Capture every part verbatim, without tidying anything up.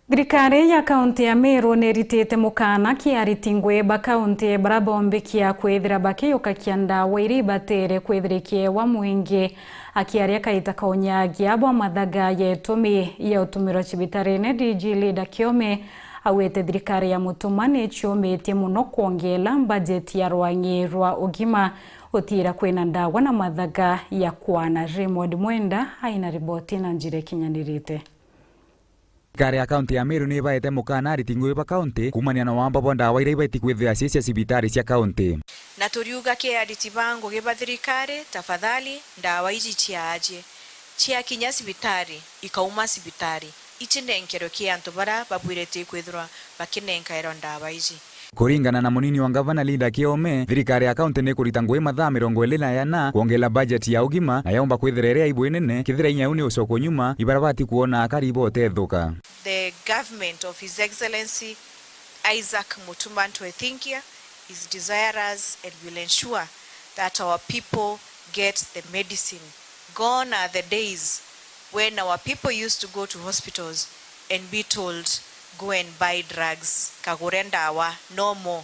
Thirikari ya kaunti ya Meru niritite mukana ki ariti ngui ba kaunti baria baumbikia kwithira bakiyukakia ndawa iria ibatere kwithira ikiewa mwingi. Akiaria kaita ka unyagia bwa mathaga ya itumi ya utumirwa cibitarine, D G Linda Kiome augite thirikari ya Mutuma ni iciumitie muno kwongela mbajeti ya rwang'i rwa ugima utiira kwina ndawa na mathaga ya kwana. Raymond Mwenda aina riboti na njira ikinyanirite. Thirikari ya kaunti ya Meru ni ibaete mukana ariti ngui ba kaunti kuumania na wamba bwa ndawa iria ibati kwithira cii cia cibitari cia kaunti. Na turiuga ki ariti ba ngugi ba thirikari, tafadhali, ndawa iji ciaajie, ciakinya cibitari, ikauma cibitari, icinenkerwe ki antu baria babwirite kwithirwa bakinenkairwa ndawa iji. Kuringana na munini wa ngavana Linda Kiome, thirikari ya kaunti ni ikurita ngui mathaa mirongo iri na yana kwongela bajeti ya ugima, na yaumba kwithira iri aibu inene kethira inya iu ni ucokwo nyuma, ibarabati kwona akari ibotethuka. The government of His Excellency Isaac Mutuma Ntwethinkia is desirous and will ensure that our people get the medicine. Gone are the days when our people used to go to hospitals and be told, "Go and buy drugs, kagure ndawa," no more.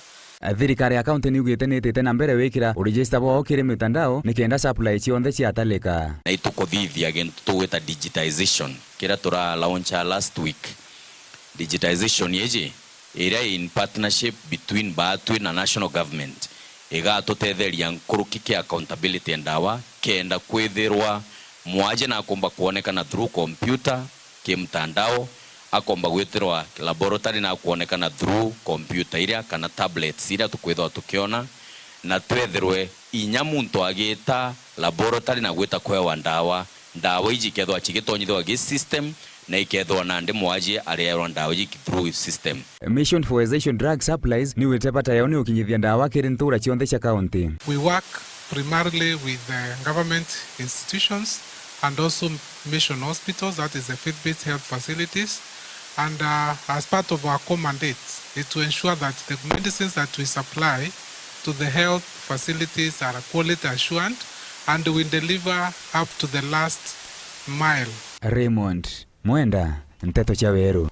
Thirikari ya kaunti ni iugite ni itite na mbere wikira urejista bwao kiri mitandao nikenda supply cionthe ciatalika. Na itukuthithia gintu tugwita digitization, kiria tura launcha last week. Digitization iji iria in partnership between baatwi na national government, igatutetheria nkuruki ki accountability ya ndawa, kenda kwithirwa mwaji nakumba kwonekana through computer, ki mtandao, akomba gwitirwa laboratory na kwonekana through computer iria kana tablets iria tukwithirwa tukiona, na twethirwe inya muntu agita laboratory na gwita kwewa ndawa, ndawa iji ikethirwa cigitonyithirwa gi system, na ikethirwa nandi mwaji areerwa ndawa iji through system. Mission for Essential Drug Supplies ni wite bata yao ni ukinyithia ndawa kiri ntura cionthe cia kaunti. We work primarily with the government institutions and also mission hospitals, that is the faith-based health facilities, and, uh, as part of our core mandate is to ensure that the medicines that we supply to the health facilities are quality assured and we deliver up to the last mile. Raymond Mwenda, Nteto cia Weru.